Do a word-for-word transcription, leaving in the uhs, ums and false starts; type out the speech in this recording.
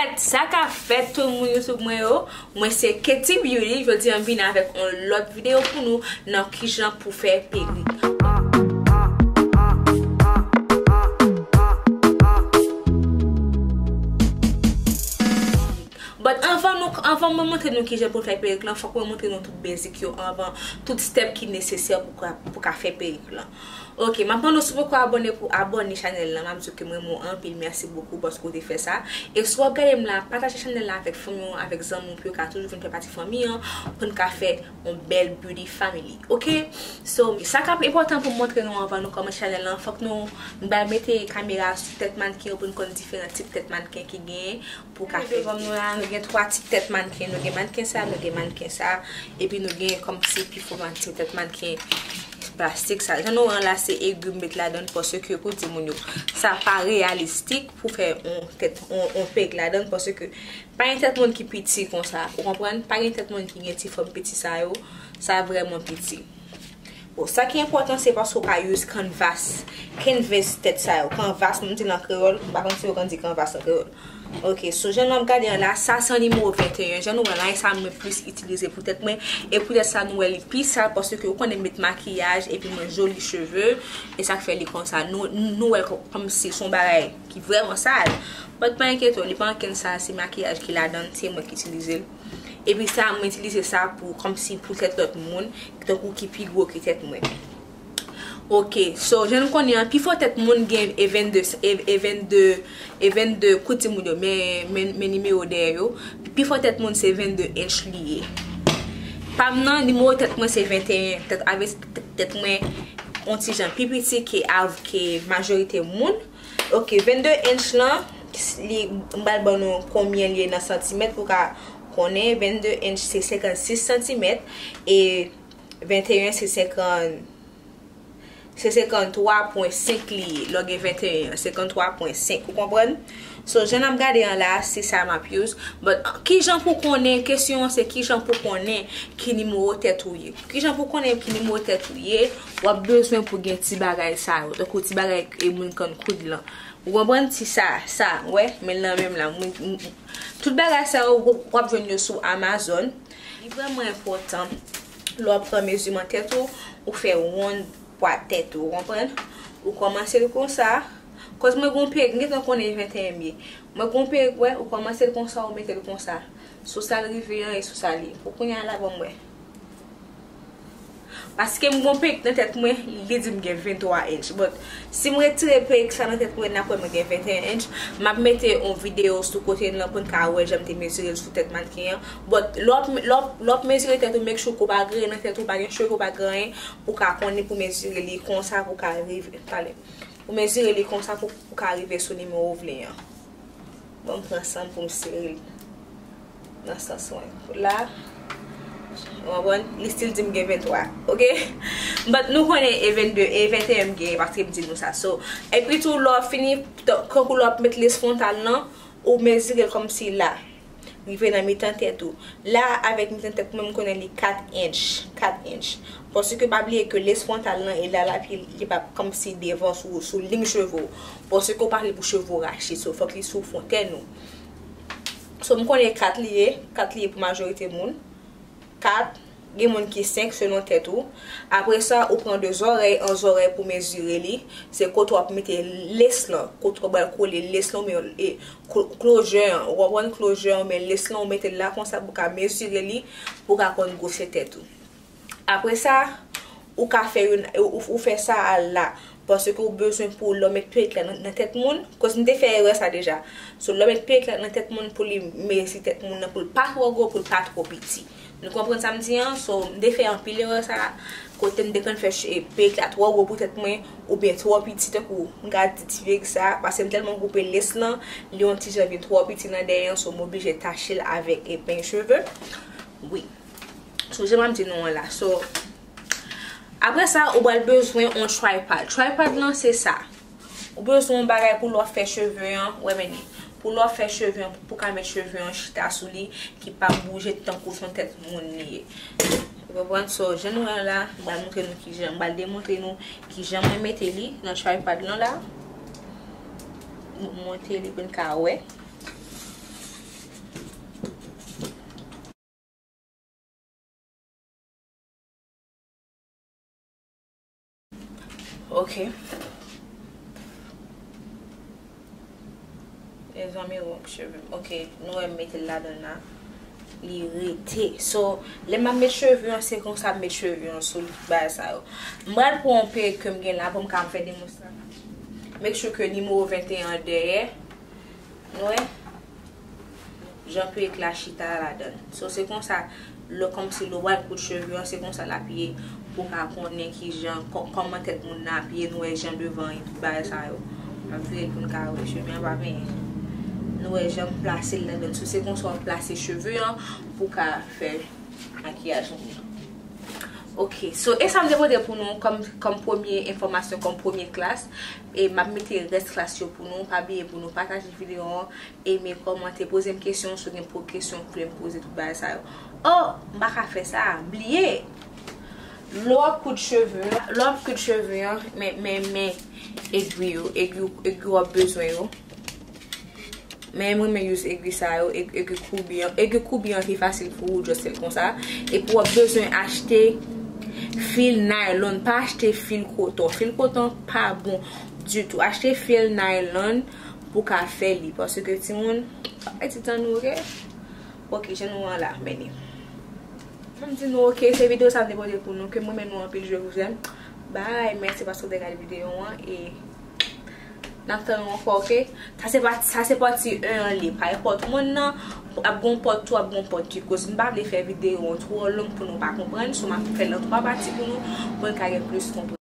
Sa k ap fèt, tout moun YouTube mwen yo? Mwen se Katie Beauty. Jodi a m vin avèk yon lòt videyo pou nou nan kijan pou fè perik. But anvan nou, anvan mwen montre nou kijan pou fè perik lan, fòk mwen montre nou tout basic yo anvan, tout step ki nesesè pou ka, pou ka fè perik lan. Ok, m ap mande w si w poko abòne pou abòne chanèl lan. M ap di w ke m renmen w anpil, mèsi bokou paske w te fè sa. E si w ap gade m la, pataje chanèl la avèk fanmi w, avèk zanmi w, pou yo ka toujou vin fè pati fanmi an, pou n ka fè yon bèl beauty family. Ok? So, sa k ap enpòtan pou m montre nou anvan nou kòmanse chanèl lan, fòk nou, m pral mete kamera sou tèt mannken yo pou n konn diferan tip tèt mannken ki genyen. Pou ka fè. Devan nou la, nou gen twa tip tèt mannken. Nou gen mannken sa, nou gen mannken sa, epi nou gen kòmsi pi fò mannken, tèt mannken plastik sa. Jan nou wè an la, se egi m met ladan l paske pou di moun yo, sa pa reyalistik pou fè on tèt, on, on peg ladan l paske pa gen tèt moun ki piti konsa. Ou konprann? Pa gen tèt moun ki gen ti fòm piti sa yo. Sa vrèman piti. Bon, sa ki enpòtan se paske w ka use canvas, canvas tèt sa yo. Canvas, m di l an kreyòl, m pa konn si yo konn di kanvas an kreyòl. Ok, so jan n ap gade an la, sa se nimewo venteyen. Jan nou wè la, e sa mwen plis itilize pou tèt mwen. E poutèt sa nou wè li pi sal, paske ou konnen m met makiyaj, epi mwen joli cheve. E sa k fè li konsa. Nou, nou wè l kò-, kòmsi se yon bagay ki vrèman sal. But pa enkyete w, li pa ankenn sal, se makiyaj ki ladan l, se mwen ki itilize l. Epi sa, mwen itilize sa pou, kòmsi pou tèt lòt moun, tankou ki pi gwo ke tèt mwen. Ok, so, jan nou konnen an, pi fò tèt moun gen e vennde, e, e vennde, e vennde, kout ti moun yo, men, men, men nimewo dèyè yo. Pi fò tèt moun se vennde inch li ye. Pa m nan, nimewo tèt mwen se venteyen. Tèt, avè, tèt mwen on ti jan pi piti ke, av, ke majorite moun. Ok, vennde inch lan, li, m pral ban nou konbyen li ye nan santimèt pou ka konnen. Vennde inch se senkannsis santimèt e venteyen se senkant, se senkanntwa pwen senk li ye. Lè w gen venteyen an, senkanntwa pwen senk, ou konprann? So, jan n ap gade an la, se sa m ap use. But, kijan pou konnen, kesyon an se kijan pou konnen ki nimewo tèt ou ye. Kijan pou konnen ki nimewo tèt ou ye, w ap bezwen pou gen ti bagay sa yo. Tankou ti bagay e moun konn koud lan. Ou konprann ti sa, sa, wè, men l nan men m la. Mwen, m, m, tout bagay sa yo, w, w ap jwenn yo sou Amazon. Li vrèman enpòtan, lè w ap pran meziman tèt ou, ou fè wonn pwa tèt ou, ou konprann? Ou kòmanse l konsa. Kòz mwen gon perik, m gentan konnen e venteyen m ye. Mwen gon perik, wè, ou kòmanse l konsa, ou mete l konsa. Sou sa l rive an e sou sa l ye. Pou kounye a la, ban m wè. Paske m gon perik nan tèt mwen, li di m gen venntwa inch. But, si m retire perik sa nan tèt mwen, n ap wè mwen gen venteyen inch. M ap mete yon videyo sou kote l lan pou n ka wè jan m te mezire l sou tèt mannken an. But, lè w ap, lè w ap, lè w ap mezire tèt ou, make sure ke w pa griyen nan tèt ou, pa gen cheve, pa gen anyen, pou w ka konnen pou mezire li konsa, pou w ka rive. Talè. Pou mezire li konsa, pou, pou w ka rive sou nimewo w vle an. Bon, m pran san m pou m sere l nan sans mwen. La, w konprann? Li still di m gen venntwa, ok? But nou konnen e vennde, e venteyen m gen, paske m di nou sa. So, epi tou, lè w fini, t-, kankou lè w ap met les frontal lan, ou mezire l kòmsi la. Rive nan mitan tèt ou. La, avèk mitan tèt mwen, m konnen li kat inch. Kat inch. Paske pa bliye ke les frontal lan e la, la, pi li pa kòmsi devan sou, sou liy cheve w. Paske w pa vle pou cheve w rache, so fòk li sou fontenn ou. So, m konnen kat li ye, kat li ye pou majorite moun. Kat, gen moun ki senk selon tèt ou. Apre sa, ou pran de zòrèy an zòrèy pou mezire li. Se kote w ap mete les lan, kote w pral kole les lan, oubyen, e, clo-, closure an. Ou konprann closure an, men les lan, ou mete l la konsa pou w ka mezire li, pou w ka konn gwosè tèt ou. Apre sa, ou ka fè youn, ou, ou, ou fè sa a la, paske ou bezwen pou lè w met perik la nan, nan tèt moun, koz m te fè erè sa deja. So, lè w met perik la nan tèt moun pou li mezi tèt moun nan, pou l pa twò gwo, pou l pa twò piti. Nou konprann sa m di an? So, m te fè anpil erè sa, kote m te konn fè ch-, e, perik la twò gwo pou tèt mwen, oubyen twò piti, tankou m ka di ti perik sa, paske m tèlman koupe les lan, li yon ti jan vin twò piti nan dèyè an, so m oblije tache l avèk, e, peny cheve. Wi. So, jan m ap di nou an la. So, apre sa, ou pral bezwen yon tripod. Tripod lan, se sa. Ou bezwen yon bagay pou lè w ap fè cheve an, wè men li. Pou lè w ap fè cheve an, pou w ka met cheve an chita sou li, ki pa bouje tankou se yon tèt moun li ye. Ou konprann? So, jan nou wè la, m pral montre nou kijan, m pral demontre nou kijan mwen mete li nan tripod lan la. M monte li pou n ka wè. Ok. Mezanmi, wonk cheve m. Ok, nou wè m mete l ladan la. Li rete. So, lè m ap met cheve an, se konsa m met cheve an sou bagay sa yo. M pral pran yon perik ke m gen la pou m ka fè demonstrasyon. Make sure ke nimewo venteyen an dèyè. Nou wè? Jan perik la chita ladan. So, se konsa, lè, kòmsi lè w pral koud cheve an, se konsa l ap ye pou w ka konnen kijan, kò-, kòman tèt moun nan ap ye, nou wè jan devan bagay sa yo. M ap vire pou n ka wè cheve an pa benyen. Nou wè jan m plase l ladan. So, se konsa w ap plase cheve an pou w ka fè makiyaj moun nan. Ok, so e sa m te pote pou nou kòm, kòm premye enfòmasyon, kòm premye klas. E m ap mete rès klas yo pou nou. Pa bliye pou nou pataje videyo an, eme, kòmante, poze m kesyon, si w gen po-, kesyon w vle m poze, tout bagay sa yo. Oh, m pa ka fè sa, bliye! Lè w ap koud cheve, lè w ap koud cheve an, men, men, men, egwi yo, egwi, egwi w ap bezwen yo. Men mwen renmen use egwi sa yo, eg-, egwi koubi an. Egwi koubi an pi fasil pou ou, just fè l konsa. Epi w ap bezwen achte fil naylon, pa achte fil koton. Fil koton pa bon ditou. Achte fil naylon pou ka fè li. Paske timoun, pa pèdi tan nou, ok? Ok, jan nou an la, men li. Mwen di nou, ok, se videyo sa m te pote pou nou, ke mwen renmen nou anpil, je vous aime. Bye, mèsi paske w te gade videyo an, e n ap tann nou ankò, ok? Sa se pa, sa se pati en an li, pa enpòt moun nan, ap gon pati two, ap gon pati two, koz m pa vle fè videyo an twò long pou nou pa konprann, so m ap fè l an twa pati pou nou, pou n ka gen plis konprann.